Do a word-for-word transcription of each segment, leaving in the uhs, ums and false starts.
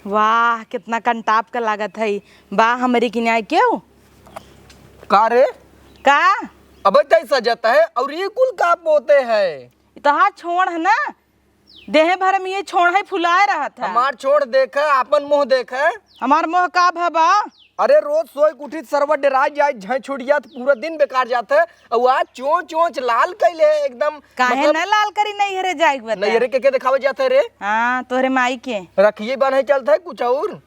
वाह, कितना कंटाप का लागत है। बा हमरी किनाए केहू? का रे? का? अबे तै सजत है और ये कुल का पोते है? तहार छोड़ है ना, देहे भर में ये छोड़ है फुलाए रहत है। हमार छोड़ देखे, आपन मुँह देखे। हमार मुँह का भबा? अरे रोज सोए के उठित सरवा डेराइ जाए, झै छुटिया तो पूरा दिन बेकार जात है। और आज चोंच चोंच लाल कैले है एकदम, काहे मतलब न लाल करी नैहरे जाए के बता? नैहरे के, के देखावे जात है रे? हाँ, तोहरे माई के। रखिए बान्हे चलत है कुछ और।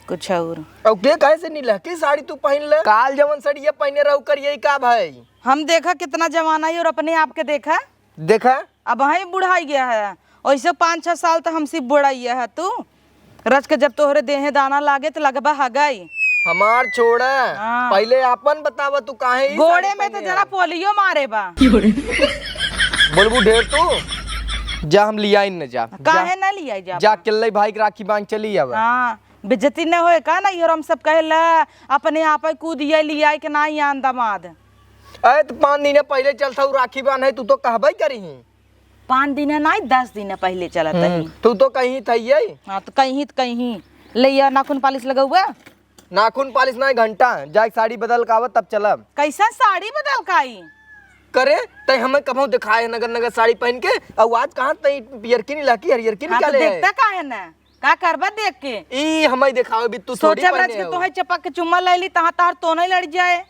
कुछ और। और के कहे से निलहकी साड़ी तू पहन ले? काल जवन सड़िया पहने रहू करिए का भाई? हम देखा कितना जवान आई और अपने आप के देखा। देखा। अब ही बुढ़ाई गया है, ऐसे पाँच छह साल तो हमसे बुढ़ाई है तू। रच के जब तोहरे देहे दाना लागे तो लगबा हगाई। हमार छोड़ा। हाँ। पहले आपन बतावा तू काहे ई गोड़े साड़ी में तो पहने जरा हो? पोलियो मारे बा। बोलबू ढेर तू। जा हम लियाई न जा। काहे जा। ना लियाई जा? जा अकेले भाई के राखी बांध चली आवा। हाँ, बेइज्जती न होए का ना, ये हम सब कहेला अपने आप ही कूद ये लियाई के ना आन दामाद। अरे तो पाँच दिन पहले चलता हूँ राखी बांधे, तू तो कहबे करी ही। पाँच दिन नाई, दस दिन पहले चलत हम्म, ही। तू तो कहीं था ये। हाँ, तो कहीं तो कहीं। ले या नाखून पालिश लगौबा? नाखून पालिश नाई, घंटा। जाए साड़ी बदल के आवत तब चलब। कैसा साड़ी बदल के आई? करे, तै हमें कभौ दिखाए नगर नगर साड़ी पहन के, और आज कहाँ तै पियरकी नहीं लाकी, हरियरकी हाँ, तो निकाले है। देखता काहे ना? का करबा देख के? ई हमें दिखावे भी तू थोड़ी सोचब रच पहने के हो। तोहे चपक के चुम्मा ले ली, तहाँ तोहार तो नहीं लड़ जाए।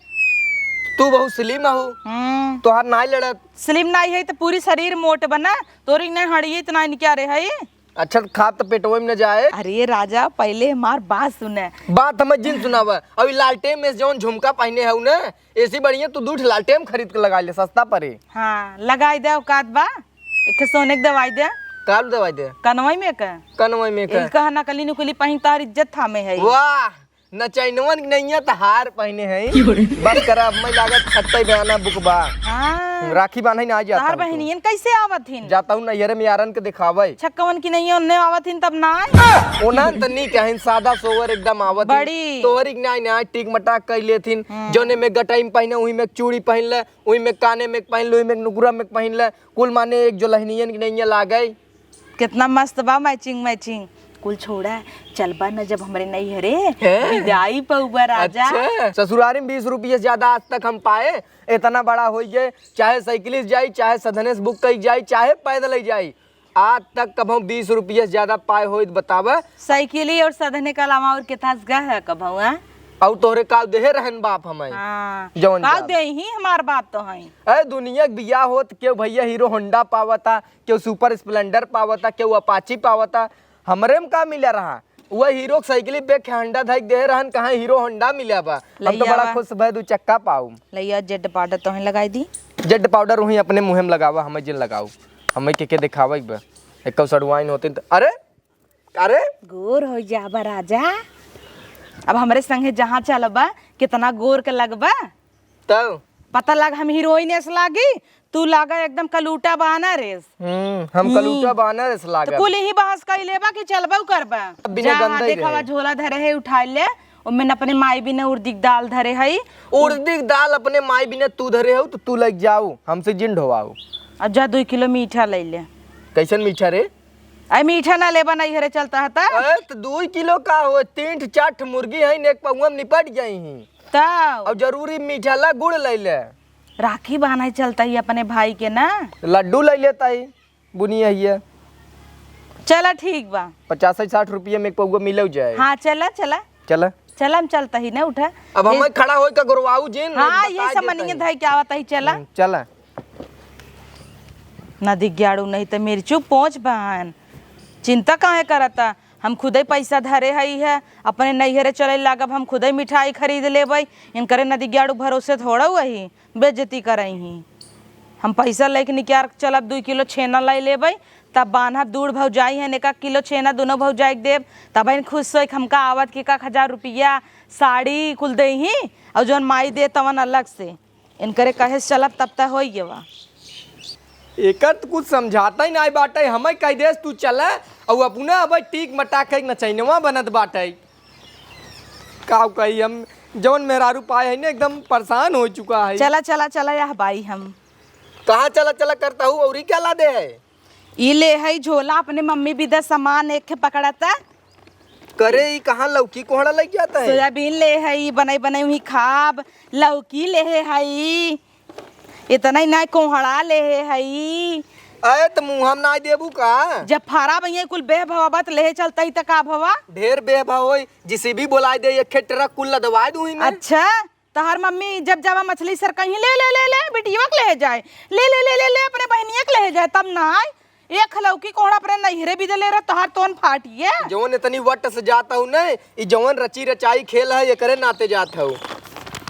तू बहुत स्लिम हो। हम्म। तोहार नाई लड़त। स्लिम नाई है तो पूरी शरीर मोट बना, तोरी नहीं हड़िए इतना इनक्या रे है। अच्छा, खा तो पेटवे में न जाए। अरे राजा, पहले हमार बात सुने। बात हमें जिन सुनावा। अभी लालटेन में जौन झुमका पहने हऊ ना, ऐसी बढ़िया तू दू ठे लालटेन खरीद के लगा ले, सस्ता पड़े। हाँ, लगाई दे, औकात बा। एक ठे सोने के दवाई दे। काल दवाई दे? कनवई में का? कनवई में का? इल कहा नकली नुकली पहिन तार इज्जत थामे है। वाह, नचैनवन के नैया त हार पहने है। बस करा, अब मैं लागत खत्ते बयाना बुकबा। हाँ। राखी बांधे ना आ जाता तहार हूँ तो। बहनियन कैसे आवत हिन? जाता हूँ नैहरे में यारन के दिखावे। छक्कवन की नैया उन्ने आवत हिन तब ना आए? ओनन त नी कहिन, सादा सोवर एकदम आवत हिन। बड़ी। तोहरी के नाई ना टीक मटाक कई लेथिन। हम्म। जौने में गटाई में पहने, उही में चूड़ी पहन ले, उही में काने में पहन ले, उही में नुकुरा में पहन ले। कुल माने एक जो लहनियन की नैया लागे। कितना मस्त बा matching matching। कुल छोड़ा, चलबा न जब हमरे नैहरे, हैं? विदाई पउबा राजा। अच्छा, ससुरारी में बीस रुपये से ज्यादा आज तक हम पाए, इतना बड़ा होई गए, चाहे साइकिल से जाई, चाहे सधने से बुक कई जाई, चाहे पैदल ही जाई, आज तक कभौ बीस रुपये से ज्यादा पाए होई त बतावा। साइकिल और सधने के अलावा और केथा से गए है कभौ, हैं? और तोहरे का देहे रहन बाप हमें? हाँ। जौन का जान। दे ही हमार बाप तो हैं। ए, दुनिया के बियाह होत, केहू भैया हीरो होंडा पावता, केहू सुपर स्प्लेंडर पावता, केहू अपाची पावता। हमरे में का मिला रहा? वह हीरो के साइकिल पे होंडा धइक दे रहन, कहाँ हीरो होंडा मिला बा? हम तो लइया बड़ा बा। खुश भय दू चक्का पाऊ। लइया जेड पाउडर तोहे लगाई दी। जेड पाउडर वहीं अपने मुँह में लगावा, हमें जिन लगाऊ। हमें के के दिखावे के बा? एक सड़ुआइन होते तो, अरे, अरे। गोर हो जाबा राजा। अब हमरे संगे जहाँ चलबा, कितना गोर के लगबा। तब? पता लग हम हीरोइन ऐस लागी, तू लागा एकदम कलूटा बानर ऐस। हम्म, हम हम्म। कलूटा बानर ऐस तो लागब। कुल यही बहस कई लेबा कि चलबऊ करबा? बिना जा, गंदे हाँ, देखावा रहे। झोला धरे है, उठाई ले, ओमे न अपने माई बिना उर्दी के दाल धरे है। उर्दी के दाल अपने माई बिना तू धरे हो, तो तू लग जाऊ, हमसे जिन ढोवाऊ। अब जा, दुई किलो मीठा ले ले। कैसन मीठा रे? अरे मीठा ना लेबा, नैहरे चलता है त। अरे, तो दुई किलो का हो, तीन ठे चार ठे मुर्गी है, एक पौवा में निपट जाई ही। तब? और जरूरी मीठा ला गुड़ ले ले। राखी बान्हे चलता ही अपने भाई के ना। लड्डू ले लेता ही, बुनिया ही है। चला ठीक बा। पचास साठ रुपया में एक पौवा मिलो जाए। हाँ, चला, चला। चला। चला, हम चलता ही ना, उठा। अब हमें ए- खड़ा होई का गुरवाऊ जिन, हाँ, बता ये सब देता मनिए ही। धई के आवता ही, चला। हम्म, चला। नदी ग्याड़ू नहीं त मिर्चू पोंछ बहन। चिंता काहे करता? हम खुदे पैसा धरे हई है, अपने नैहरे चले लागब, हम खुदे मिठाई खरीद लेबै। इनकरे नदी ग्याड़ू भरोसे थोड़ा वही बेइज्जती करई ही। हम पैसा लेके निकार चलब, दुई किलो छेना लाई लेबै, तब बान्हब दूड़ भौजाई है, एक किलो छेना दोनों भौजाई के देब, तब इन खुश होई कि हमका आवत के एक हजार रुपया, साड़ी कुल दे ही, और जौन माई दे तवन अलग से। इनकरे कहे से चलब तब त होई गवा। एकर त कुछ समझाता ही नाई बाटे, हमें कह देस तू चला, और अपना अब टीक मटाक के नचैनवा बनत बाटे। का कही हम, जौन मेहरारू पाए है ना एकदम परेशान हो चुका है। चला, चला, चला, यह बाई हम। कहाँ चला, चला करता हूँ, और ई क्या ला दे है? ई ले है झोला, अपने मम्मी बिदा सामान एक पकड़ता। करे, ई कहाँ लौकी कोहड़ा लग जाता है? सोयाबीन ले हई, बनाई बनाई वही खाब। लौकी लेहे हई, इतना ही ना, कोहड़ा लेहे हई। अरे, त मुँह हम ना देबू का? जब फरा भैया कुल बेह भवा बात लेहे चलता ही त का भवा? ढेर बेह भवा होई, जिसे भी बोलाए दे, एक ट्रक कुल लदवाए दूँ ही मैं। अच्छा, तहार मम्मी जब जावा मछली सर कहीं ले, ले, ले, ले, बिटिया के ले जाए, ले, ले, ले, ले, ले, अपने बहनिया के ले जाए, तब ना आए। एक लौकी कोहड़ा अपने नैहरे भी दे ले रहे, तहार तोन फाटिए। जौन इतनी वट से जात हूँ न, ई जौन रची रचाई खेल है, एकरे नाते जात हूँ।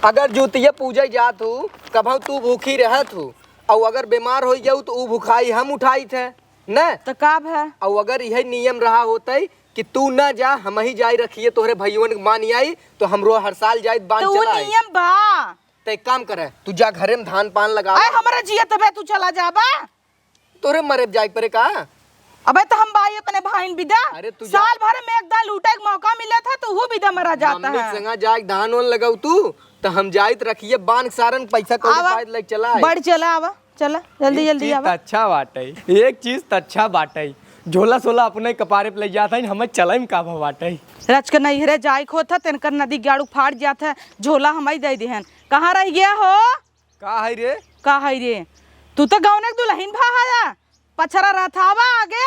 अगर जूतिया पूजे जात हूँ, कभौ तू भूखी रहत हूँ, और अगर बीमार हो जाऊ तो ऊ भुखाई हम उठाई थे, न? तो का भा? और अगर यही नियम रहा होतई कि तू ना जा, हम ही जाई रखिए तोहरे भइयोन के बान आई, तो हमरो हर साल जाइत बान तो वो चला आई। नियम बा। ते एक काम करे, तू जा घरे में धान पान लगा। अरे हमरा जियत बे तू चला जाबा। तोरे मरे जाए परे का? अबे तो हम बाई अपने भाईन बिदा। अरे तू जा। साल भर में एक दाल लूटे के मौका मिला था तो वो बिदा मरा जाता मम्मी है। संगा जाए धान वान लगाऊ तू, तो हम जाइत रखिए बान सारन पैसा कौड़ी आवा। पाइत लेके चला आई। बढ़ चला आवा, चला जल्दी एक जल्दी चीज आवा। त अच्छा बाटे, एक चीज त अच्छा बाटे, झोला सोला अपने कपारे पे ले जात है, हमें चलई में का भा बाटे। रच के नैहरे जाए के होत है, तेनकर नदी गाड़ू फाड़ जात है, झोला हमें दे दिहन। कहाँ रह गया हो? का है रे? का है रे? तू तो गौने के दुल्हन भा हया, पछरा रहत हवा आगे।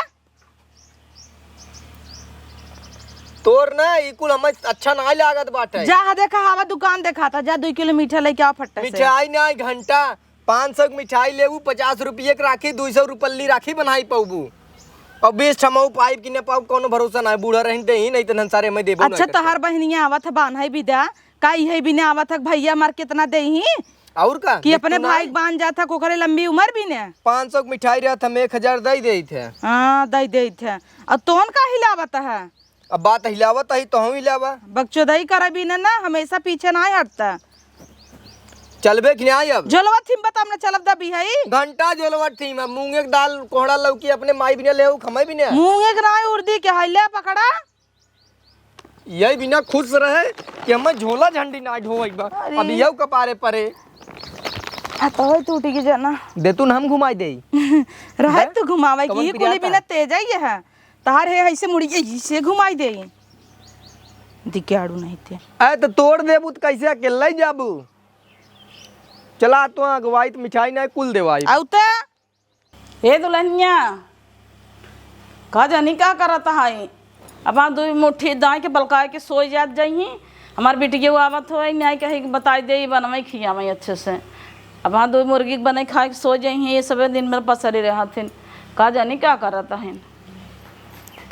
तोर ना ई कुल हमें अच्छा नाई लागत बाटे। जा देखा हवा दुकान देखाता, जा दुई किलो मीठा लेके आओ फट्टा से। मिठाई नाई घंटा, पाँच सौ के मिठाई लेबू, पचास रुपये के राखी, दुई सौ रुपल्ली राखी बनाई पौबू। और बीस ठमऊ पाइब कि न पाउब, कौनो भरोसा ना है। बूढ़ा रहन दे ही, नहीं तो नंसारे में देबो अच्छा, नहीं करता। तोहार बहनिया आवत है बान्हई बिदा, का इहे बिना आवत है भैया मार कितना दे ही? और का? कि देख अपने तू भाई नाई। के बान जात है, ओकरे लंबी उम्र भी ने। पाँच सौ के मिठाई रहत, हम एक हजार दे देत है। हाँ, दे देत है। और तोन का हिलावत है? अब बात हिलावत ही तो हम हिलावा। बकचोदई करबी न ना, हमेशा पीछे ना हटता। चलबे कि नाई अब? झोलवा थीम बता, हमने चलब दबी है। घंटा झोलवा थीम, अब मूंगे के दाल, कोहड़ा, लौकी अपने माई बिना ले आऊ, खमाई बिना। मूंगे के नाई उर्दी के है, ले पकड़ा। यही बिना खुश रहे कि हमें झोला झंडी ना ढोवई बा। अरे। अब यहू कपारे परे। आ तो टूटी की जना। दे तू न हम घुमाई देई। रहे दे। तू घुमावे कवन की, कुली पिरियाता? बिना तेज आई है। तार है ऐसे मुड़ी ऐसे घुमाई दे। दिक्याड़ू नहीं ते। अरे तो तोड़ देबू तो कैसे अकेले ही जाबू? चला तो अगवाई तो मिठाई नहीं कुल देवाई। आउ ते। ए दुल्हनिया, का जानी का करत है? अब हाँ दुई मुट्ठी दाई के बलकाए के सोई जात जाई। हमार बिटिया आवत होई, न्याय कही बताई दे, बनवे खियावे अच्छे से। अब हाँ दुई मुर्गी के बने खाए के सो जाई, ये सबे दिन भर पसरी रहत हिन। का जानी का करत है?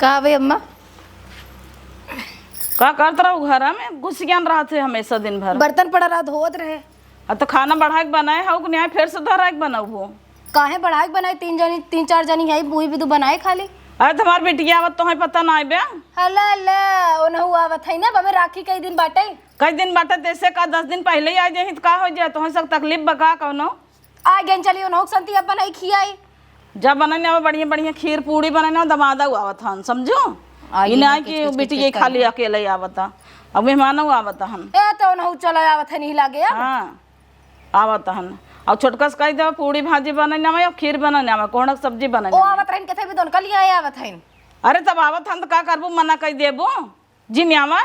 का बे अम्मा? का करत रहू घर में? घुसियान रहत है हमेशा दिन भर। बर्तन पड़ा रहा, धोवत रहे। आ तो खाना बढ़ा के बनाए हऊ कि नहीं, फिर से दोहरा के बनबू? काहे बढ़ा के बनाए? तीन जनी, तीन चार जनी है, वही भी तो बनाए खाली। अरे तुम्हार बिटिया आवत तोहे पता ना आइबे। हला ले, ओनहु आवत है ना, बबे राखी कई दिन बाटे? कई दिन बाटे, जैसे का दस दिन पहले ही आ जाही तो का हो जाए? तोहे सब तकलीफ बका कौनो? आ गए चलिए, ओनहु के संती अब बनाई खियाई। जब बनाने आवे बढ़िया बढ़िया खीर पूड़ी बनाने आवे, दमादा आवत हन, समझो? आ ई गए ना कि किच किच किच बिटिया किच खाली करके। अकेले आवता, अब मेहमानों आवत हन। ए तो ओनहु चला आवत है, नहीं लागे अब। हाँ। आवत हन। और छोटका से कह दे, पूड़ी भाजी बनाने आवे, और खीर बनाने आवे, कोहड़ा के सब्जी बनाने ओ आवे। आवत रहन, कथे भी दोन कलिया आवत हन। अरे, तब आवत हन, तो का करबू, मना कह देबू, जी नहीं आवा।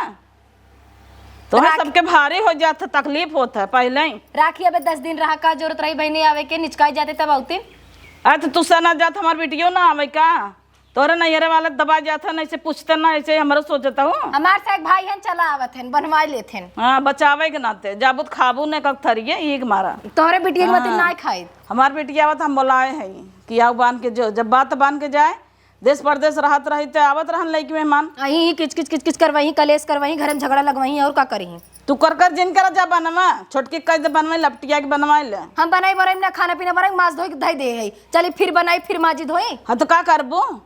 तो राख- सबके भारी हो जात है, तकलीफ होत है पहले ही। राखी अबे दस दिन रहा, का जरूरत रही बहनी आवे के, निचकाई जाते तब आउती। अरे, तो तू से ना जात, हमार बिटियो ना आवे का? तोरे नैहरे वाला दबा जात है, ना ऐसे पूछते, ना ऐसे हमरो सोचत हूँ। हमार से एक भाई हन, चला आवत हन, बनवाई लेत हन। हाँ, बचावे के नाते, जाबू त खाबू ने कक थरिये, ई के मारा। तोहरे बिटिया के मतिन हाँ। ना खाई। हमार बिटिया आवत, हम बोलाए हैं कि आओ बान के जो, जब बात बान के जाए, देश परदेश रहत रही ते आवत रहन लइके मेहमान। अहीं ही किच किच किच किच करवाई, कलेश करवाई, घर में झगड़ा लगवाई, और का करी? तू कर कर जिन कर जा बनवा, छोटकी कह दे बनवाई, लपटिया के बनवाई ले। हम बनाई बनाई ना, खाना पीना बनाई, मांस धोई के धई दे है। चली फिर बनाई, फिर माजी धोई। हाँ तो का करबू?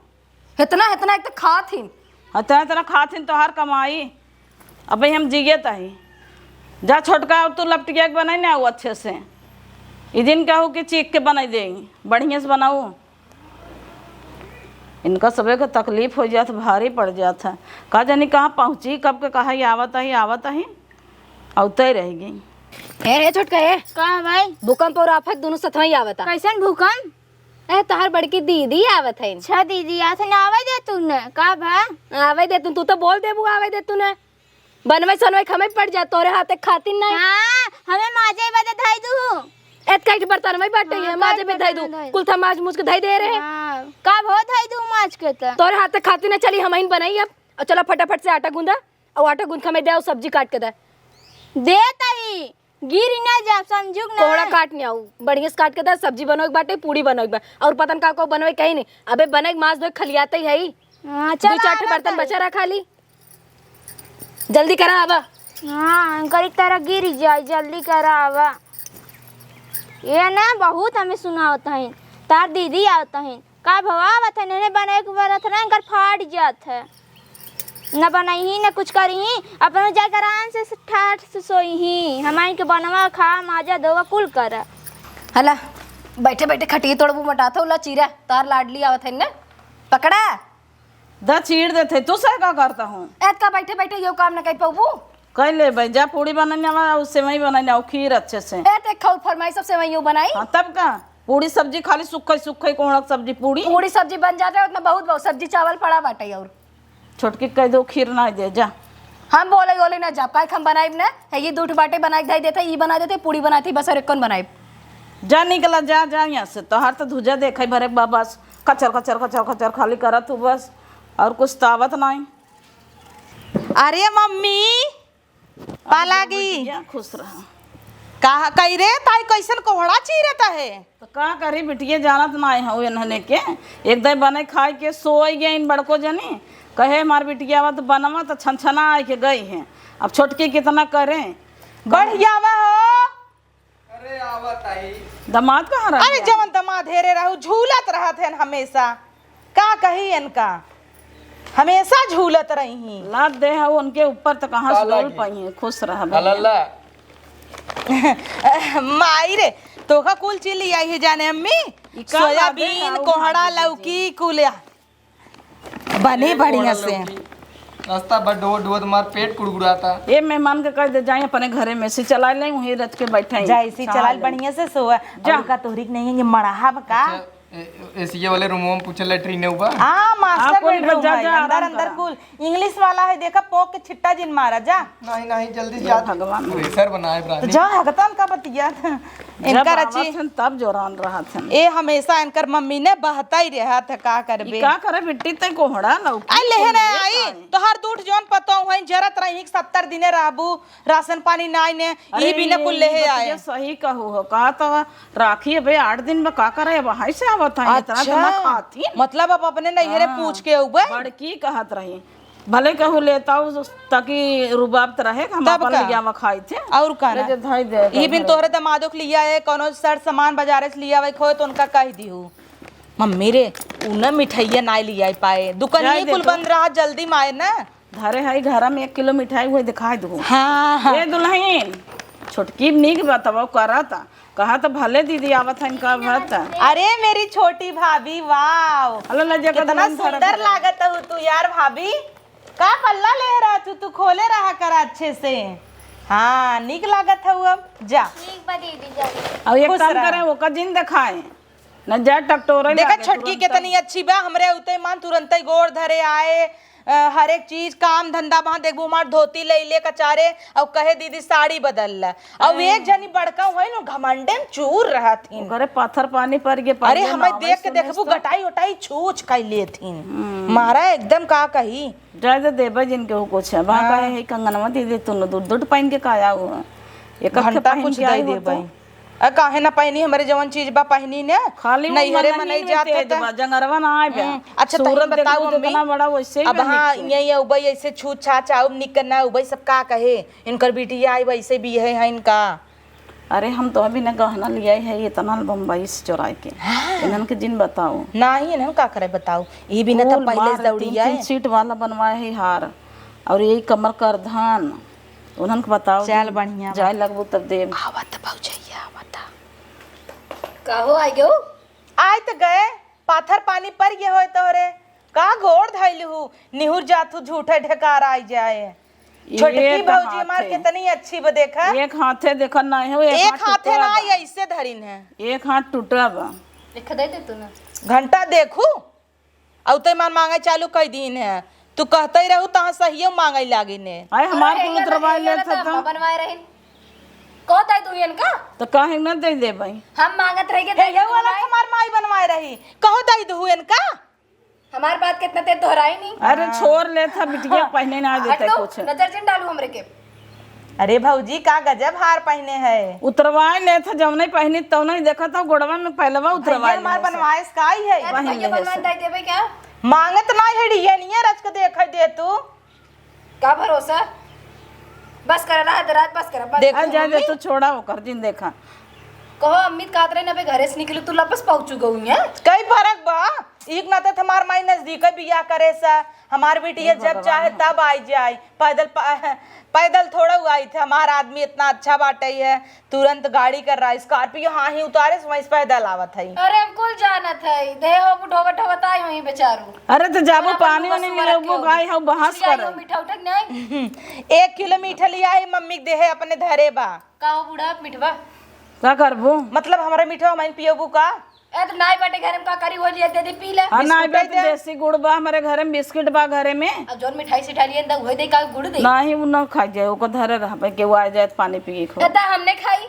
इतना, इतना एक तो खात हिन। इतना, इतना खात हिन, तोहार कमाई। अबे हम जियत ही। जा छोटका, अब तू लपटिया के बनाई ना, वो अच्छे से। ई दिन कहू कि चीख के बनाई दे, बढ़िया से बनाऊ। इनका सबे के तकलीफ हो जात, भारी पड़ जात है। का जानी कहाँ पहुँची, कब के कहा ही आवत ही, आवत ही, अउते रह गई। हे, हे छोटका, हे। का भाई? भूकंप और आफत दोनों सथवा ही आवता। कैसन भूकंप? ए, तोहार बड़की दीदी आवत है। अच्छा दीदी, आज न आवे दे तू न, का भा? आवे दे तू, तू तो बोल देबू आवे दे तू न। बनवे सनवे के हमें पड़ जा, तोरे हाथे खातिर नहीं। हाँ, हमें माजे बदे धई दू। एत कई के बर्तन में बाटे हाँ, है, माजे कई में धई दू। बर्तन में धई। कुल था माज मुझ के धई दे रहे। हाँ, का भो धई दू माज के त? तोरे हाथे खातिर नहीं चली, हम ही बनाई अब। और चला फटाफट से आटा गूंदा, और आटा गूंद के हमें दे, और सब्जी काट के दे। दे तई। गिर ही ना जाब, समझुक ना। कोहड़ा काट ने आऊ, बढ़िया से काट के दे, सब्जी बनोए के बाटे, पूड़ी बनोए के बा, और पता न का का बनोए कहीं नहीं। अबे बने के माज धोए खलियाते ही है। हाँ, दो चल, चार ठे आवा बर्तन तनी। बचा रहा खाली, जल्दी करा आवा। हाँ, करी तरह गिर जाए, जल्दी करा आवा। ये ना बहुत हमें सुनावत है, तार दीदी आवत है। का भवा आवत है, नेने बनाए के बरत ना, इनकर फाट जात है। न बनइही, न कुछ करिही, अपन जाके आराम से ठाठ से सोइही। हमाइन के बनवा खा, माजा धोवा, कुल कर। हला, बैठे बैठे खटिए तोड़बू मोटात हो, ला चीरा, तार लाडली आवत है ना, पकड़ा। द चीर देते, तू से का करता हूँ? एत का बैठे बैठे यो काम न कर पाबू? कह ले भाई, जा पूड़ी बनाने आवा, और सेवई बनाने आवा, खीर अच्छे से। ए, ते खाऊ फरमाई सब सेवई यूं बनाई। हाँ, तब का? पूड़ी सब्जी खाली सुखई सुखई कोहड़ा के सब्जी पूड़ी। पूड़ी सब्जी बन जाते, उतना बहुत बहुत सब्जी चावल पड़ा बाटे। और छोटकी कह दो खीर ना दे जा। हम बोले बोले ना जाब, काहे हम बनाइब ना, है ये दूठ बाटे बनाए के धई देते, ई बना देते, पूड़ी बनाते, बस और एक कौन बनाइब। जा निकला, जा, जा यहाँ से, तोहार तो धुजा देखे भरे बा बस, खचर खचर खचर खचर खाली करत तू बस, और कुछ तावत नहीं। अरे मम्मी, पालागी। बिटिया, खुश रहा। का कही रे ताई, कैसन कोहड़ा चीरत है? तो का करी बिटिया, जानत ना है हऊ इन्हने के। एक दाई बने खाए के सोई गए इन बड़को जनी, कहे हमार बिटिया आवत बनवा तो छनछना आए के गई है। अब छोटकी कितना करे। बढ़िया बा हो। अरे आवत आई। दामाद कहाँ रह अरे गया? जवन दामाद हेरे रहू, झूलत रहत हैं हमेशा। का कही इनका, हमेशा झूलत रही हैं। लाद दे है उनके ऊपर तो कहाँ से डोल पाई हैं। खुश रह भैया। अल्लाह। माई रे, तोका कुल चीज ले आई है जाने अम्मी। ई का लादे सोयाबीन, है, कोहड़ा, लौकी, कुल। बने बढ़िया से। नाश्ता बा डो डो, तुम्हार पेट कुड़कुड़ाता। ए मेहमान के कह दे, जाए अपने घरे में से चला ले, वहीं रच के बैठे हैं। जा, इसी चला ले। बढ़िया से सोआ। जा। और का तोहरी के नहीं है, ये मड़ाहा बा का? अच्छा, ए-, एसीए वाले रूम में पूछे, लेटरिन है ऊपर? हाँ, मास्टर बेडरूम है, अंदर, अंदर कुल। इंग्लिश वाला है, देखा, पोक के छिट्टा जिन मारा, जा। नहीं, नहीं, जल्दी जा। भगवान। प्रेशर बनाए, रानी। जा, हगतन का बतिया। इनकर रची। तब जोरान रहत हन। ए, हमेशा इनकर मम्मी ने बहता ही रहत है, का करबे? ई का करे बिट्टी, ते कोहड़ा लौकी आ, लेहे कुल ना लेत आई। तोहार दूठ जौन पतोह है, जरत रही, सत्तर दिने रहबू, राशन पानी नाई ने, ई बिना कुल लेहे आए। सही कहू हो, का तो राखी अबे आठ दिन में का करे, अब हाई से आवत है, इतना अच्छा। दिमाग खाती। मतलब अब अपने नैहरे हाँ। पूछ के अउबे? बड़की कहत रही, भले कहू लेता हूँ, ताकि रुबाब त रहे कि हम तब अपन का? लियावा खाई थे। और का ले ना? जे धाई दे, ई बिन तोहरे दमादो के लिया है, कोनो सर सामान बाजारे से लिया वही खोए तो उनका कह दिहू, "मम्मी रे, उ ना मिठाइया ना लिया पाए, दुकानिया कुल बंद रहा, जल्दी माए ना।" धरे है घर में एक किलो मिठाई हुए दिखाई दू। हाँ, हाँ। ए दुल्हन, छोटकी नीक बतवा करत। कहा तो भले दीदी आवत हन, का बात? अरे मेरी छोटी भाभी, वाओ। अल्लाह, लज्जा का कितना दुल्हन धरत सुंदर है। लागत हऊ तू यार भाभी। का पल्ला ले रहा तू, तू खोले रहा कर अच्छे से। हाँ, नीक लागत हऊ अब, जा। ठीक बा दीदी, जा। अब एक खुश काम रह। करें, ओका जिन देखाए, न जा टकटोरे देखा लागे छोटकी तुरंत। कितनी अच्छी बा, हमरे उते मान तुरंत ही गोड़ धरे आए, अ, हर एक चीज, काम धंधा, वहाँ देखबू, हमार धोती ले ले कचारे, और कहे, "दीदी, साड़ी बदल ला।" और अरे। एक जनी बड़का हुई न, घमंडे में चूर रहत हिन। ओकरे पत्थर पानी पर के अरे, पानी हमें ना देख के आवे, देखबू, सुने तो। गटाई उटाई छूछ काई लेत हिन। हम्म। मारा एकदम का कही। जाए दे देबे जिनके हो कुछ है। वहाँ हाँ। कहे, "हे कंगनवा दीदी, तू न दुट दुट पहन के काया हुआ। एक घंटा पहन कुछ के दे आई हो देबे। तो।" आ, काहे ना पहनी, हमरे जवन चीज बा पहनी ने। खाली वो नैहरे में मनही नहीं में जात तेज होता। बा, जंगरवा ना आए बा। हम्म, अच्छा, तही सूरत बताओ देखबू तो अम्मी, इतना बड़ा वैसे ही अब बा हाँ, नीचे। यही है, उबई ऐसे छू छा चाउब निकलना, उबई सब का कहे, इनकर बिटिया आई वैसे भी है, है इनका। अरे, हम तो अभी ना गहना लिया है, इतना बम्बई से चुराए के। हाँ। इन्हन के जिन बताओ। नहीं, इन्हन का करे बताओ, ये भी ना तो फूल पहले मार से दौड़ी तीन, है। तीन सीट वाला बनवाए है हार, और यही कमर करधन। उन्हन के बताओ चल, कि बढ़िया बा। जाए लगबू तब देब। आवत भौजैया, आवत। का हो, आ गयो? आय त गए, पाथर पानी पर गए होए तोहरे। का गोड़ धइल हू, निहुर जात हू, झूठे ढेकार आई जाए। छोटकी एक भौजी हमार हाथे। कितनी अच्छी बा, देखा। एक हाथे देखा नहीं हो, एक एक हाथ हाथे टूटा ना बा। आई, ऐसे धरिन है। एक हाथ टूटा बा। देख दे दे तू ना। घंटा देखू, अउ ते मन मांगे चालू कई दिन है। तू कहते ही रहू, तहाँ सहियो मांगे लागिन है। आए, हमार अरे, कुल ये उतरवा वाला लेत तो है हम तो। बनवाए रहिन। कहो ताई तू इनका? तो काहे न दे देबई? हम मांगत रह गए हे, ताई ये तू वाला बनाए। हमार माई बनवाए रही। कहो ताई तू इनका? हमार बात कितना ते दोहराई नहीं। अरे, हाँ। छोड़ लेत है, बिटिया हाँ। पहने ना हट देते तो, कुछ। नजर जिन डालू हमरे के। अरे भौजी, का गजब हार पहने है। उतरवाए लेत है, जौने पहनी तौने ही देखत हो, गोड़वा में पहलवा उतरवाए भैया, हमार लेत है। बनवाइस का ही है? यार, पहन भैया ले बनवाए से। दे देबे क्या? मांगत ना है, ये नहीं है, रच के देखाई दे तू। का भरोसा? बस कर, रात, रात बस कर, बस। देखू अरे, जा, जा, मम्मी। तू छोड़ा ओकर, जिन देखा। कहो, अम्मी कहत रहे ना, बे घरे से निकलू, तू लपस पहुंचू गऊ है। कई फर्क बा? एक नाते त हमार माई नजदीक है बियाह करे से, हमार बिटिया हे जब भगवान। चाहे तब आई जाए, पैदल प-, पैदल थोड़ा हुआ आई थे, हमार आदमी इतना अच्छा बाटे है, तुरंत गाड़ी कर रहा है, Scorpio, हाँ ही उतारे से वहीं से पैदल आवत है। अरे हम कुल जानत है, देह हो ढोवत ढोवत आई वहीं बेचारू। अरे तो जाबो अरे अपन पानी दुगो वानी सुअर मिलबो, के गाय हो बहास कुछ करे। मीठा उठा के नहीं? एक किलो मीठा लिया है, मम्मी के देहे अपने धरे बा। का हो बूढ़ा मिठवा? का करबो? मतलब हमरा मिठवा माइन पियबू का? ए, तो नाई बाटे घरे में, का करी, वो लिया दे दे, पी ले। हाँ, नाई बिस्कुट बाटे, दे। देसी गुड़ बा हमरे घरे में, बिस्किट बा घरे में। अब जौन मिठाई सिठाई लिए, उहे दे, का गुड़ दे? नाही, उ ना खा जाए, ओकर धरे रहबे, केहू आ जाए त पानी पिए खो। दादा, हमने खाई।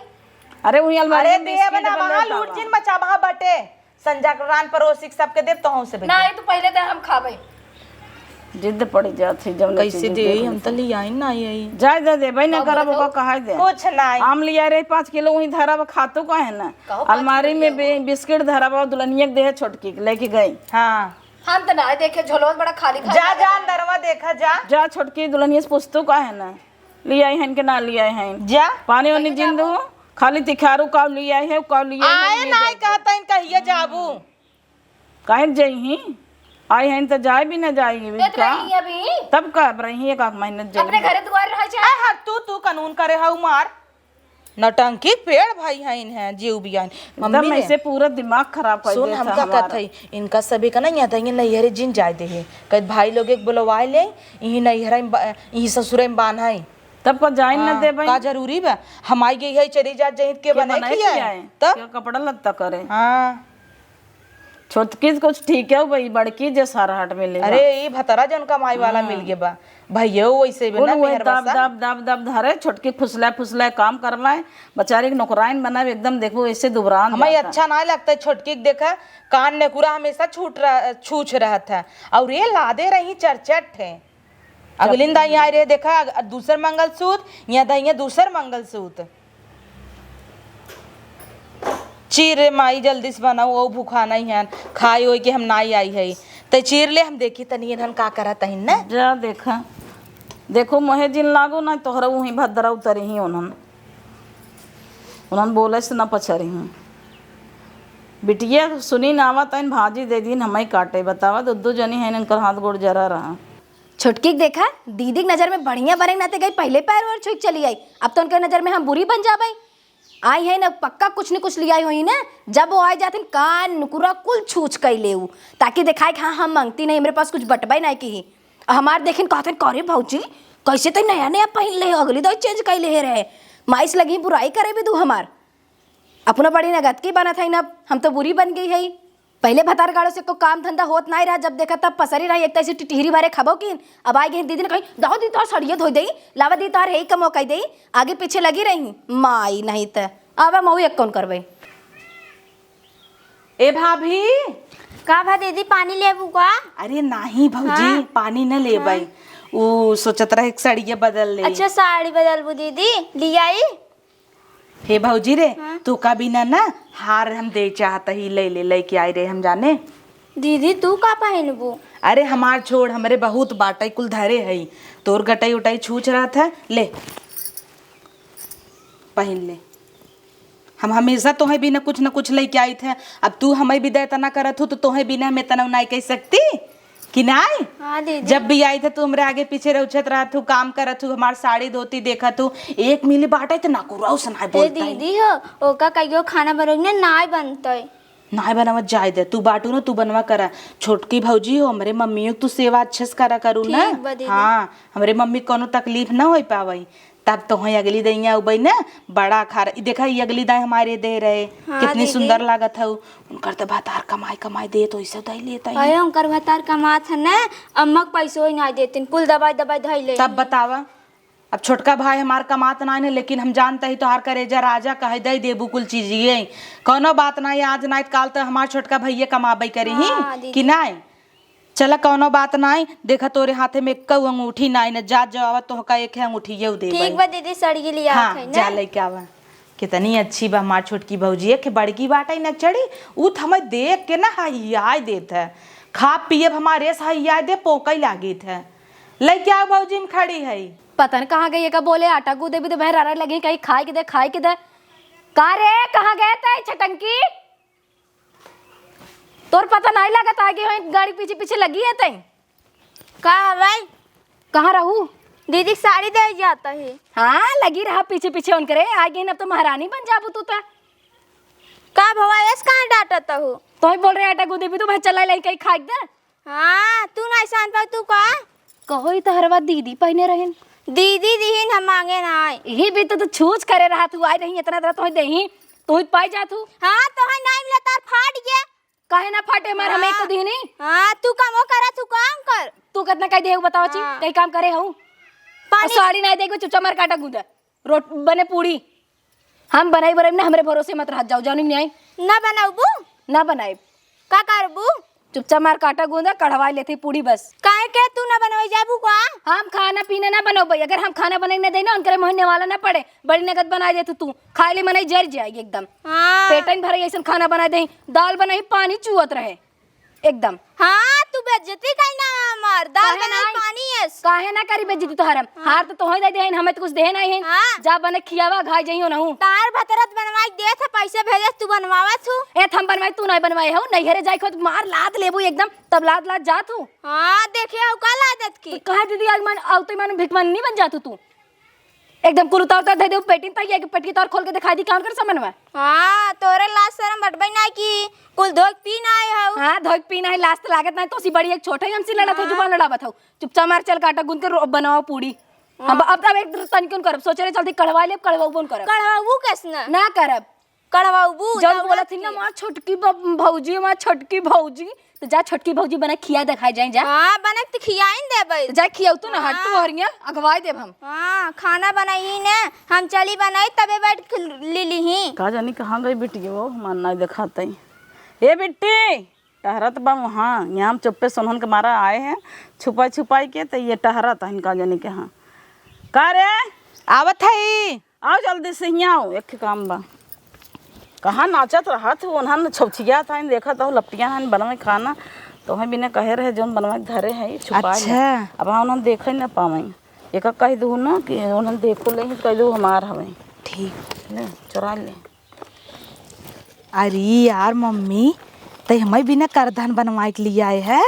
अरे, वही अलमारी अरे, में दे बिस्किट बना, बा, वहाँ ले लूट बाबा। जिन मचा, वहाँ बाटे। संजा के रान परोसी के सबके देब, तोहू से बेटी। नाही, तू पहिले दे, हम खाबे। जिद पड़ी जात है, जौन कैसे चीज दे, देबे हम तो। त लियाई ना आई। जाए दे, देबे ना बाबू करब, बताओ। ओका कहाई दे। कुछ नाही। आम लिया रहे पाँच किलो, वहीं धरब, खातू काहे ना? कहो, पाँच अलमारी किलो में लिया। बि-, बिस्किट धरब, दुल्हनिया के देहे छोटकी के, लेके गई। हाँ। हम तो ना देखे, झोलवा बड़ा खाली खाली जा, लागत जा, है। अंदरवा देखा जा। जा, छोटकी दुल्हनिया से पूछतू काहे ना? लियाई हन के ना लियाई हन? जा। पानी वानी कहीं जिन जाबो। दू, खाली तिखारू काव लियाई है, काव लियाई है, आए ये नाई दे। कहता इन कहिए जाबू। काहे जइही? आई हन त जाए भी ना जाई देत का? रही अभी। तब का, अब रही एक आध महीना जाई। अपने घरे दुआरे रह जाए। आ, हट तू, तू कानून करे हऊ मार। नौटंकी के पेड़ भाई हैं, इन्हें जीव बियान। एकदम मम्मी रे, ऐसे पूरा दिमाग खराब कर सुन, देता हम का हमारा। कहत हई, इनका सभी का ना यहाँ देंगे नैहरे जिन जाए दे है। कहत भाई लोग एक बुलवाए ले, यही नैहरा में बा-, यही ससुरे में बान्ह है। तब का जाए न हाँ, देबे? का जरूरी बा? हम आई गई है, चली जात जहित के के बनाए बनाए खियाए? खियाए? तब? क्या कपड़ा लत्ता करे? हाँ। छोटकी कुछ ठीक है भाई, बड़की जे सारा हट मिले बा। अरे, ई भतरा जौन कमाई वाला हाँ। मिल गे बा। भैयो वैसे भी कुल ना वही मेहर दब, बसा। दब, दब, दब धरे, छोटकी फुसला, फुसला काम करवाए, बेचारी के नौकराइन बनाए, एकदम देखो ऐसे दुबरान हमें जाता। अच्छा ना लगता है, छोटकी के देखा, कान नेकुरा हमेशा छूट रह-, छूछ रहत है। और ये लादे रही चरचट है। अगलिन दाई आए रहे, देखा, अग-, दूसर मंगलसूत्र, यहाँ दाई यहाँ दूसर मंगलसूत्र। चीर रे माई, जल्दी से बनाओ, वो भूखा नहीं है, खाए ओए के हम नाई आई है। ते चीर ले, हम देखी तनी इन्हन का करत हइन न। जा देखा, देखो मोहे जिन लागो ना, तोहरा उही भद्रा उतरी ही उन्हन, उन्हन बोले से ना पछरी हूँ। बिटिया सुनी ना आवत हइन, भाजी दे दीन हमें काटे, बतावा, दो दो जनी हैं, इनकर हाथ गोड़ जरा रहा। छोटकी के देखा, दीदी के नजर में बढ़िया बने के नाते गई, पहिले पैर वैर छुई के चली आई। अब तो उनके नजर में हम बुरी बन जाबे। आई है ना, पक्का कुछ न कुछ लियाई होई ना। जब वो आई जाथिन, कान नुकुरा कुल छूछ कई लेऊ, ताकि देखाए कि हाँ, हम मांगती नहीं, हमरे पास कुछ बटबे नहीं की। आ हमार देखिन कहथिन, "का रे भौजी, कैसे तै नया नया पहिन ले हो, अगली दाई चेंज कई ले रहे।" माई से लगी बुराई करे भी दू हमार। अपना बड़ी नगद की बनत है ना, हम तो बुरी बन गई है। पहिले भतार गाड़ो से को काम धंधा होत नाई रहा, जब देखा तब पसरी रही, एक तैसे टिटहिरी भरे खबो कीन। अब आई गई दीदी ने कही, "दहो दी तोहर सड़ियो धोई देई, लावा दी तोहर हेई कमो कई देई।" आगे पीछे लगी रही, माई नहीं त। अब हम एक कौन करबे? ए भाभी। का भा दीदी, पानी लेबू का? अरे नाही भौजी, हाँ। पानी न लेबै। हाँ। उ सोचत रहे एक सड़िया बदल ले। अच्छा, साड़ी बदलबू दीदी, लियाई? हे भौजी रे, हाँ? तू का बिना ना हार हम दे चाहत ही, ले ले, लेके आई रे हम जाने। दीदी, तू का पहिनबू? अरे हमार छोड़, हमरे बहुत बाटई कुल धरे हई, तोर गटई उटई छूछ रहत है, ले पहिन ले। हम हमेशा तोहे बिना कुछ न कुछ लेके आइत है, अब तू हमें बिदा इतना करत हू तो तोहे बिना हम इतना नाई कह सकती? कि नाई? हाँ दीदी। जब भी आई थे तू हमरे आगे पीछे रउछत रहत हू, काम करत हू, हमार साड़ी धोती देखत हू, एक मिली बाटे त नाकुरौ से नाई ए बोलता है। दीदी हो, ओका कहियो खाना बनौने नाई बनतै। नाई बनावत जाए दे, तू बाटू ना, तू बनवा करा। छोटकी भौजी हो, हमरे मम्मियों के तू सेवा अच्छे से करा करू ना। ठीक बा दीदी। हाँ, हमरे मम्मी के कौनो तकलीफ ना होई पावई। तब तोहई अगली दइया उबई न, बड़ा खार। ई देखा, ई अगली दाई हमारे दे रहे, हाँ, कितनी दीदी। सुंदर लागत हउ। उनकर त भतार कमाई कमाई देत, ओइसे दई लेत हई। अरे, उनकर भतार कमात है न, अम्मा के पैसो ही नाहीं देतिन, कुल दबाई दबाई धई ले। तब बतावा, अब छोटका भाई हमार कमात नाहीं न, लेकिन हम जानत ही तोहार करेजा राजा कहे, दई देबू कुल चीजिए। कौनो बात नाहीं, आज नाहीं त काल त हमार छोटका भइये कमाबई करिहीं, हाँ, दीदी। कि नाहीं? चला, कौनो बात नाई, देखा तोरे हाथे में एक्कउ अंगूठी नाई न, जात जावा तोहका एक है अंगूठियउ देबइ। ठीक बा दीदी, सड़िए लिया हाँ, आखे न। जा लइके आवा। कितनी अच्छी बा हमार छोटकी भौजी, एक बड़की बाटइ न चढ़ी, उ त हमें देख के न हहियाइ देत है। खा पियब हमारे से हहियाइ दे, पोकइ लागित है। लइके आवा भौजी, हम खड़ी हई। पता न कहाँ गई, एका बोले आटा गूँदे भी तो बहरारा लगी, कहीं खाए के दे, खाए के दे। का रे, कहाँ गए तइ छटंकी? तोर पता नाहीं लागत, आगे होई गाड़ी पीछे पीछे लगी है तई। का है भाई? कहाँ रहू? दीदी के साड़ी दे जात ही। हाँ, लगी रहा पीछे पीछे उनकरे, आ गई न, अब तो महारानी बन जाबू तू त। का भवा, ऐस काहे डांटत हू? तोही बोल रहे आटा गूँदे भी तू भाई चला लाई कहीं खाए दे। हाँ, तू नाहीं सान पाऊ, तू का? कहो, ई तोहरवा दीदी पहिने रहिन। दीदी दिहिन, हम मांगे नाहीं। यही भी तो तू छूछ करे रहा, तू आई रही इतना तरह तोही देही, तोही पाई जा तू। हाँ, तोहे नाहीं मिला, तार फाट गया। काहे ना फाटे मार, हम एक तो हाँ। दिहिनी। हाँ, तू काम वो करा, तू काम कर। तू कितना कह दे बताओ ची, हाँ। कहीं काम करे हूँ। पानी और साड़ी नाहीं देख, चुपचाप मार काटा गूँदा। रोट बने पूड़ी। हम बनाई बनाई ना, हमरे भरोसे मत रह जाओ, जानी नहीं आई। ना बनाबू? ना बनाई। का करबू? चुपचाप मार काटा गूँदा, कढ़वाई लेती पूड़ी बस। काहे के तू ना बनवाई जाबू का? हम खाना पीना ना बनौबई, अगर हम खाना बनाई ना दे ना, उनकरे मोहने वाला ना पड़े, बड़ी नगद बनाई देतू तू, खाए ले मनई जर जाएगी एकदम। हाँ। पेट नहीं भरे, ऐसन खाना बनाई दे, दाल बनाई, पानी चुअत रहे। एकदम। हाँ, तू बेइज्जती कहीं ना हमार, दाल काहे बनाई नाई? पानी एस। काहे ना करी बेइज्जती तोहर हम? हाँ। हार तो तोहे दे देहन, हमें तो कुछ देहे नाई है। हाँ। जा बने खियावा, घाई जइयो नहू। तार भतरत बनवाई देत है, पैसे भेजे तू बनवावत हूँ। ए, हम बनवाई, तू नाई बनवाए हो, नैहरे जाए खुद मार लात लेबू एकदम, तब लात लात जात हूँ। हाँ, देखे हो का लादत की। तो कहे दीदी, आज मन, आउते मन भिखमंगनी बन जातू तू। एकदम कुल उतार उतार धइ देउ, पेटी तक ये पेटी तार खोल के दिखाई दी, कौन कर समन में? हाँ, तोरे लाज शरम बटबे ना कि कुल धोक पी ना आए हऊ। हाँ, धोक पी ना है, लाज त लागत ना है, तोसी बड़ी एक छोट है, हमसे लड़त हो, हाँ। जुबान लड़ावत हो। चुपचाप मार, चल काटा गूंद के रो-, बनाओ पूड़ी। हम हाँ। अब, अब एक तन क्यों करब, सोचे रहे चलती कढ़वा लेब, कढ़वाउबो न करब। कढ़वाबू कैसे ना? ना करब। कढ़वाउबू, जब दौलत बोलत थी ना, ही। "माँ छोटकी ब-, भौजी, माँ छोटकी भौजी," तो जा छोटकी भौजी बना खिया दिखाई जाए, जा। हाँ, बना के तो खियाइन देबै। तो जा खियाउ तू ना, हट तू हाँ। हरिया, अगवाई देब हम। हाँ, खाना बनाई ने, हम चली बनाई, तबे बैठ के ले लीही। का जानी कहाँ गई बिटिया, वो हमार नाई देखात है। ए बिट्टी, टहरत बा वहाँ, यहाँ हम चुप्पे सोनहन के मारा आए हैं, छुपाई छुपाई के, तो ये टहरत हन का जानी के हाँ। का रे? आवत है। आओ जल्दी से हियाँ आओ, एक ठे काम बा। कहाँ नाचत रहत हो, उन्हन छौछियात हन, देखत हो लपटिया हन बनवे खाना, तोहे बिना कहे रहे जौन बनवे के धरे है, छुपा ले। अच्छा। अब हाँ उन्हन देखे न पावे, एक कह दू ना कि उन्हन देखो ले, कह दू हमार हवे। ठीक। ले, चुरा ले। अरे यार मम्मी, तै हमें बिना करधन बनवाए के लिए आए है।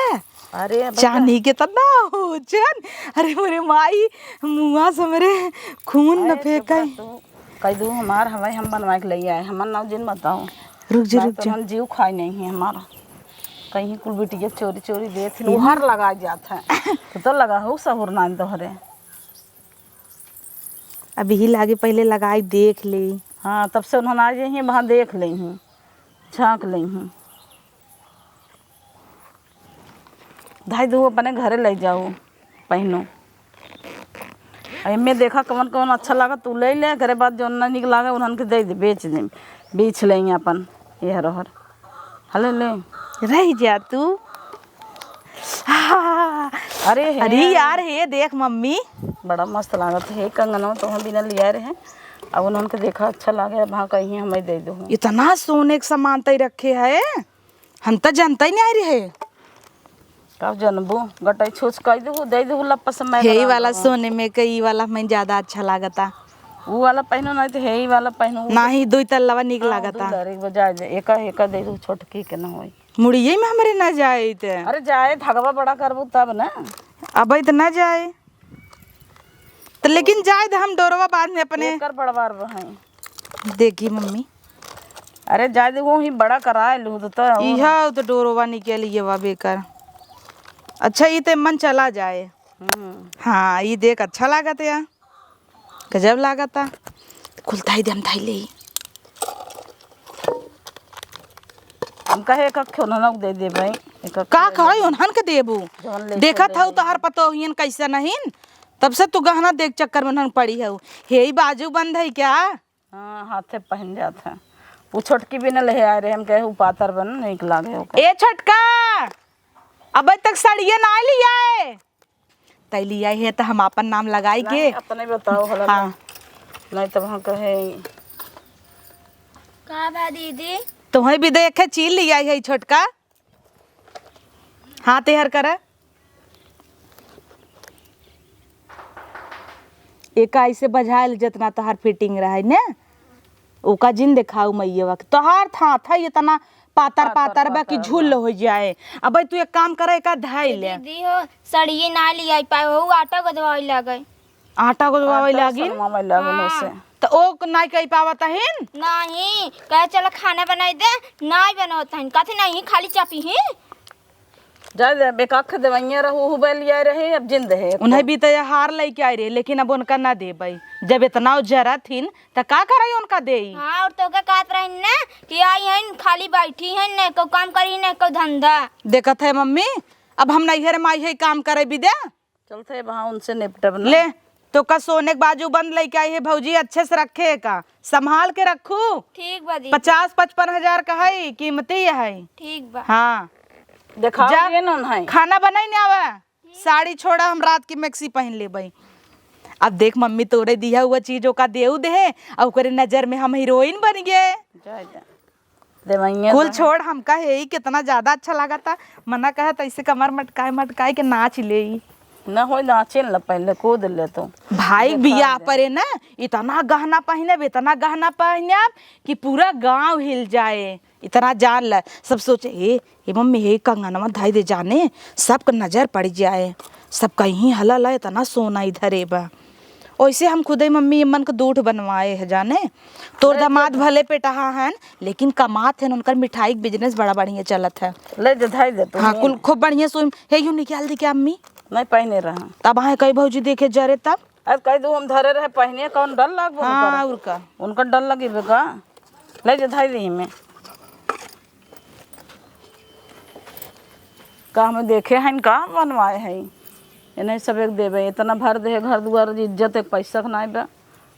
अरे भैया। चांदी के तो ना हो जन। अरे मोरे माई, मुआ से मेरे खून न अरे फेंकाई। चुप रह तू। कह दू हमार हमें हम बनवाए के लिए आए, हमार नाव जिन बताओ। रुक जा, मैं रुक तो जा। हम जीव खाई नहीं है हमारा। कहीं कुल बिटिया चोरी चोरी देत ही, उहार लगा जात है। तो, तो लगा हो सहूर नान तोहरे। अब यही लागे पहले लगाई देख ले। हाँ, तब से उन्होंने आज यहीं वहाँ देख ले ही, झाँक ले ही। धाई दू अपने घरे ले जाओ, पहनो। आ एमे देखा कवन कवन अच्छा लागा, तू ले ले, एकरे बाद जौन ना निक लागे, उन्हन के दे दे, बेच दे, बेच ले अपन, यह रहर। हले ले। रह जा तू। अरे हे। अरे यार, हे देख मम्मी। बड़ा मस्त लागत है कंगनवा, तो हम बिना लिया रहे। अब उन्हन के देखा अच्छा लागे, अब हाँ कहीं हमें दे दो। इतना सोने के सामान तई रखे है, हम तो जानता ही नहीं रहे। का जानबू, गटाई छोच कह दू, दे दू लप्पा से मैं हे करा वाला दो। सोने में के ई वाला हमें ज्यादा अच्छा लागता। ऊ वाला पहनो नहीं तो हे ई वाला पहनो। नहीं, दुई तल्लावा निक हाँ, लागता। दुई तल्ला, एक बजा दे, एका, एका दे दू, छोटकी के ना होई। मुड़िए में हमरे ना जाइत। अरे जाए, धगवा बड़ा करबू तब ना। अबे त ना जाए। त लेकिन जाए दे, हम डोरवा बाद में अपने एकर बड़वार हैं। देखी मम्मी। अरे जाए दे, वो ही बड़ा कराए लू तो, तो और इहा तो डोरवा निकल ये बा बेकार। अच्छा, ई ते मन चला जाए। हम्म। हाँ, ई देख अच्छा लागत है। गजब लागता। कुल धाई दे, हम धाई लेई। हम कहे एक अक्खे उन्हन के दे देबे, एक अक्खे का दे करे देबे। उन्हन के देबू? जवन ले देखत चले हऊ हैं। तोहार पतोहियन कैसे नहीं, तब से तू गहना देख चक्कर में उन्हन पड़ी हऊ। हे, ई बाजू बंद है क्या? हाँ, हाथे पहन जात है। वो छोटकी भी न ले आए रहे, हम कहे उ पातर बन, नीक लागे ओकर। ए छोटका, अबे तक सड़िए ना लिया है। तै लिया है तो हम आपन नाम लगाई के। नहीं, अपने बताओ हला। हाँ। नहीं तब हम कहे। का बा दीदी? तुम्हें भी देखे चीज लिया है छोटका। हाँ, तेहर कर। एका ऐसे बझाइल जितना तोहार fitting रहे ने, ओका जिन देखाऊ मैयवा के। तोहार थाथा इतना पातर पातर पातर बा कि पातर झुल बा। हो जाए। अब तू एक काम करे, एका धाई ले। दीदी हो, सड़िए ना लियाई पाए हो, आटा गोदवाई लगे। आटा गोदवावे आटा लागिन? सनवावे लागिन हाँ। ओसे। त ओ नाई कही पावत हिन? नहीं, कहे चलो खाना बनाई दे, नाई बनवत हिन। कथी नहीं, खाली चापी ही। जा दे, बेकाख देवैया रहू, हु बैल लिया रहे, अब जिंद है। उन्हें भी तो ये हार लेके आए रहे, लेकिन अब उनका ना देबई। जब इतना जरत हिन, त का करई उनका देई? हाँ, और तोके कहत रहिन ना कि आई हन, खाली बैठी हन, न को काम करी, न को धंधा। देखत है मम्मी, अब हम नैहर में आई है, काम करे भी दे। चलते वहाँ उनसे निपटब ना। ले, तोका सोने के बाजू बंद लेके आई है भौजी, अच्छे से रखे का, संभाल के रखू। ठीक बा दीदी। पचास पचपन हजार का है, कीमती है। ठीक बा। हाँ। देखाओ जा, ये नून है। खाना बनाई ना आवा। साड़ी छोड़ा, हम रात की मैक्सी पहन लेबई। अब देख मम्मी, तोरे दिया हुआ चीज ओका देऊ दे, और ओकरे नजर में हम हीरोइन बन गए। जा, जा। देवैया कुल रहे। छोड़, हमका हे ही कितना ज्यादा अच्छा लागता। मना कहत ऐसे कमर मटकाए मटकाए के नाच ले। ना होई, नाचे न ला, पहले कूद ले तू। भाई देखा बियाह दे। परे ना, इतना गहना पहनब, इतना गहना पहनब कि पूरा गांव हिल जाए। इतना जान ल, सब सोचे, "ए, ए मम्मी, हे कंगनवा धाई दे जाने, सबके नजर पड़ जाए, सब कहीं हला ला, इतना सोना इधरे बा।" ओइसे हम खुदे मम्मी मन के दूठ बनवाए है जाने। तोर ले दमाद जा। भले पेटहा हन, लेकिन कमात हन, उनकर मिठाई के business बड़ा बढ़िया चलत है। ले जा, धाई दे तू। हाँ, कुल खूब बढ़िया सोई। हे यू निकाल दी क्या अम्मी? नहीं पहने रहा। तब आए कई भौजी देखे जरे तब। अरे कह दू हम धरे रहे पहने, कौन डर लाग हाँ, उनकर? और का? उनकर डर लगी बे का? ले जा, धाई दी में। का हमें देखे हैं का बनवाए हैं? इन्हें सब एक देबे, इतना भर दे घर दुआर, इज्जत एक पैसा के नाई बा।